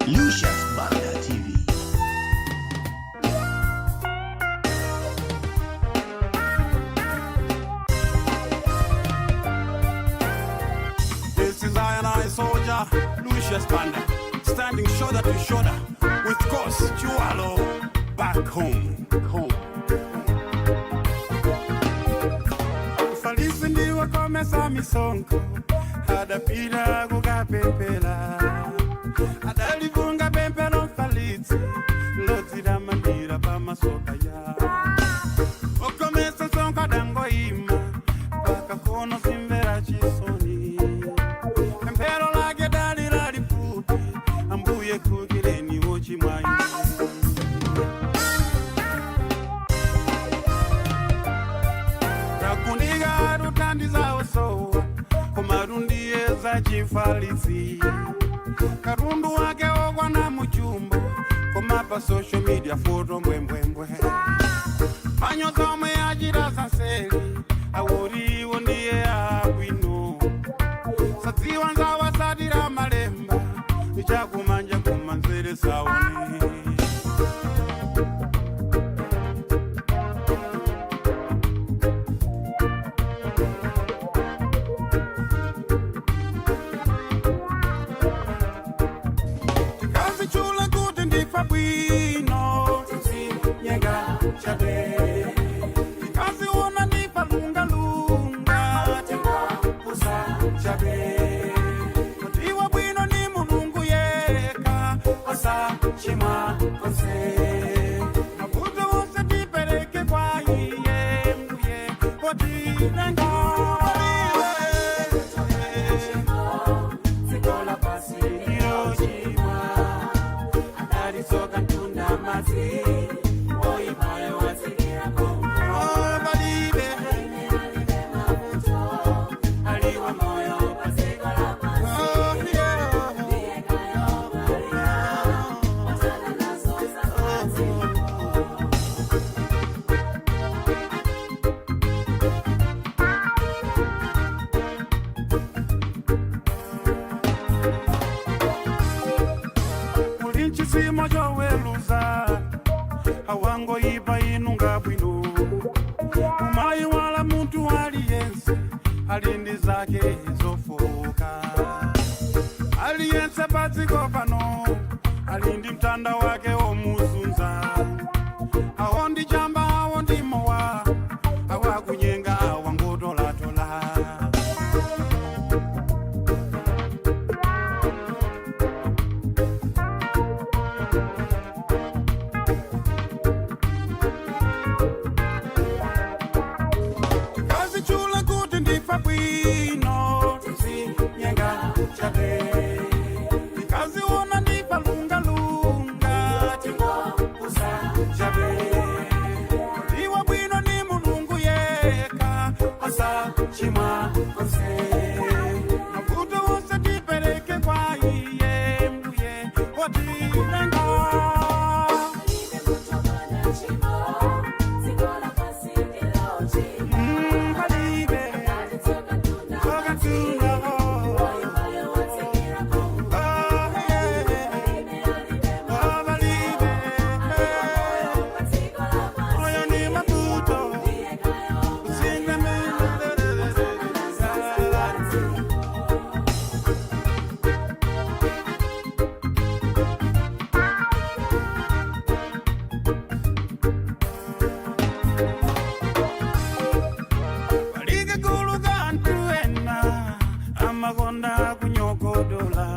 Lucius Banda TV. This is I and I soldier, Lucius Banda, standing shoulder to shoulder with Koss Chiwalo back home. Home. Falisi ndiwe komesa misonko, adapita kukapepela, adalivunga pempelo mfalitsi, lodzilamandira pamasoka ya. Okomesa nsonko adangoima, pakakono simvera chisoni. Pemphero lake dali lalifupi, ambuye khulukireni wochimwayi. Takunika tuthandizawo sowa, koma tundiyeza chifalitsi. Katundu wake okwana muchumbo, koma pa social media foto mbwembwembwe. Manyo zomwe achita zaseli, awuriwo ndiye abwino. Sadziwa nzawasatira malemba, ichakumanja kumanzere saone. Tikazichula kuti ndifa bwino, tizinyenga chabe. Tikaziona ndifa lungalunga, tingopusa chabe. Kutiwa bwino ni Mulungu yekha, osachimwa konse. Mavuto wose tipereke kwa iye, mbuye potilenga. Oh, balibe. Oh, yeah. Muli nchisimo choweluza awangoyipa inu ngabwino, umayi wala munthu aliyense ali ndi zake zofoka. Aliyense padziko pano ali ndi mtanda wake womuzunza. Awo ndi chamba, awo ndi mowa, awakunyenga, awa ngotolatola. Tikazichula kuti ndifa bwino, tizinyenga chabe. Tikaziona ndifa lungalunga, tingopusa chabe. Kutiwa bwino ni Mulungu yekha, osachimwa konse. Mavuto wose tipereke kwa iye, mbuye wotilenga. Palibe. Soka tuna, oh. Oh, yeah. Oh, balibe. Oyo ni maputo. Palikagulu kanthu ena amakonda kunyogodola,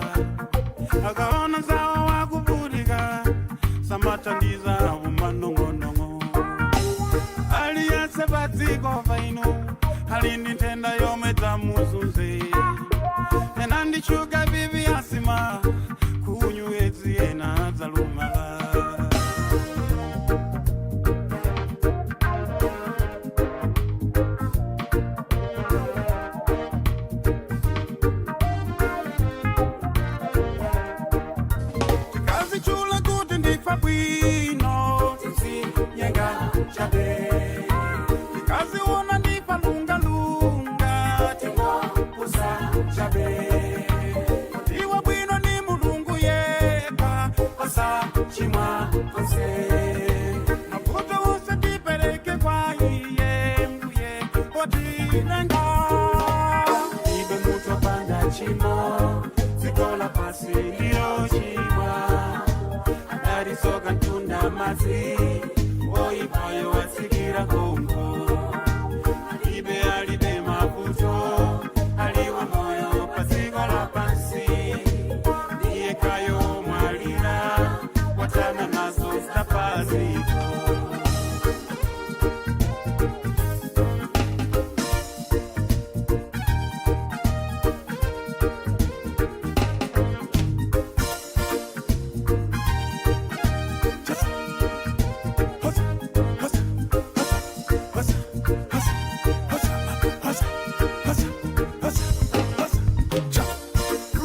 akaona zawo wakuvulika samathandiza umanongonongo. Aliyense padziko paino ali ndi nthenda yomwe tamuzunze. Ena ndi shuga, bibi, asima, kunyu, edzi, ena adzalumala. Tikazichula kuti ndifa bwino, tizinyenga chabe. Tikaziona ndifa lungalunga, tingopusa chabe. Kutiwa bwino ni Mulungu yekha, zonse. Mavuto wose tipereke kwa iye mbuye otilenga. Ibe mutu panda chimo, dziko lapansi ndilo chimwa. Adalisoka mtunda madzi, oipayo watsikira konko. Alibe alibe mavuto, aliwa moyo padziko lapansi. Ndiye kayo mwalira, watana nazo zapaziko.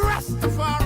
Rastafari.